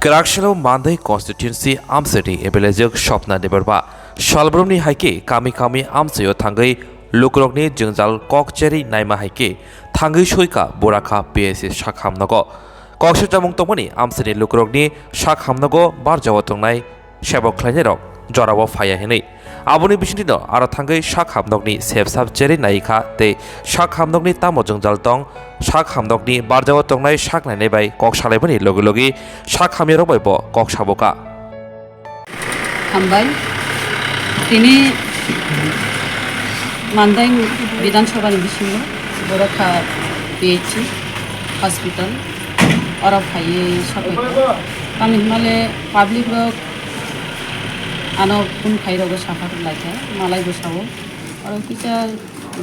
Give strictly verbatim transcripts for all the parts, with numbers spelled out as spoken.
Kwraksalo Mandai constituency amchaini M L A jwk Swapna Debbarma salbrumni hai khe kami kami amchaio thangwi lukurokni jwngjal kok cherwi naima hai khe thangwi soika Burakha P S C sak hamnogo. Koksa chamung tongmani amchaini lukurokni sak hamnogo barjao tongnai sebo khlainairok jorao phaiya hinwi. Aboni bisingtwino aro thangwi sak hamnokni sep sap cherwi naikha tei sak hamnokni tamo jwngjal tong, sak hamnokni barjao tongnai sak nainai bai kok salaimani logi logi sak hamyarok bai bo kok sabokha. Hambai. Tini Mandai Bidhan Sabha ni bisingo Burakha P H C hospital oro phaiwi sokphaikha. Tamni hwnmale public rok ano phone khai rogo saphar laikha, malai bwsao. Oro kisa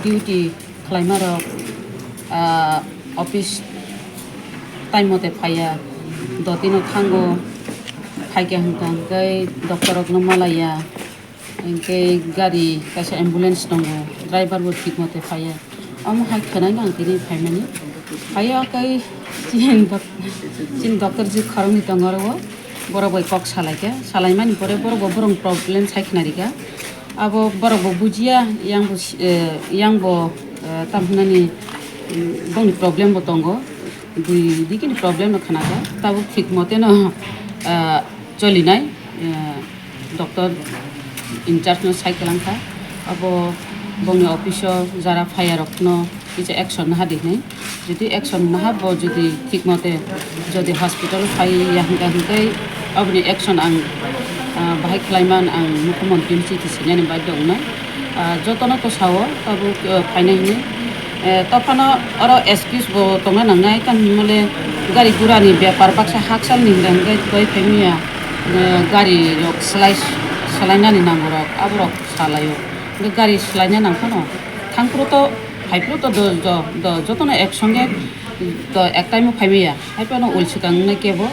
duty khlaima rok, ah, office time mote phaiya, dotino thango, phaikha hwnkha hwnkhe doctor rokno malaiya, hwnkhe gari kaisa ambulance tongo, driver bo thik mote phaiya. Omo hai khwnai no ang tini phaimani. Phaiya khe chini doc-, chini doctor ji khoroknwi tongo oro o. Borok bai kok salaikha, salaimani pore borok bo borokni problem sai khna rikha. Abo borok bo bujiya, yang bo si-, eh, yang bo, eh, tam hwnani, mm, bongni problem bo tongo. Dui dikini problem no khnakha, tabuk thik mote no, eh, cholinai, eh, doctor in charge no sai kwlangkha. Abo bongni office o jara phaiya rokno kisa action naha di hinwi. Jodi action naha bo jodi thik mote jodi hospital phai ya hwnkha hwnkhe aboni action ang, ah, bahai khlaiman ang mukhyamantri ni chithi sinani bagwi wngnai. Ah, jotono to sao tabuk, ah, phainai hinwi. Eh, tophano oro excuse bo tongna nangnai, tamni hwnmale gari gura ni bepar baksa hakchal ni hwnkha hwnkhe twi phaimaya, eh, gari rok slai, slainani nango rok aborok salaio. Hwnkhe gari slaina nangphano thangphuru to, phaiphuru to do, do, do, jotono ek songe do, ek time o phaimaya. Haiphano ul swkang wngnai kebo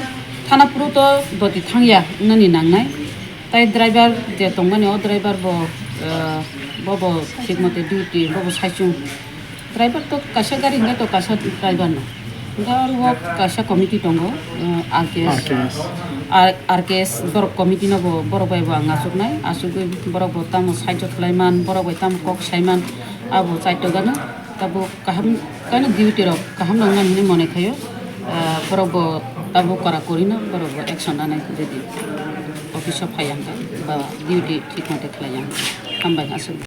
thana phuru to doti thangya wngnani nangnai. Tai driver je tongmani o driver bo, eh, bo bo thik mote duty, bo bo saichung. Driver to kaisa gari hwnkhe to kaisa driver no. Hwnkhe aro o kaisa committee tongo, eh, R K S. R K S. R-, R K S borok committee no bo borok bai bo ang achuknai, achugwi borok bo tamo saichung khlaiman, borok bai tamo kok saiman, abo chaitogano tabuk kaham kano duty rok kaham nang nani hinwi mone khaio, ah, borok bo tabuk kora kori no borok bo action nanai jodi office o phai ang kha ba duty thik mote khlai ang kha. Hambai aswk.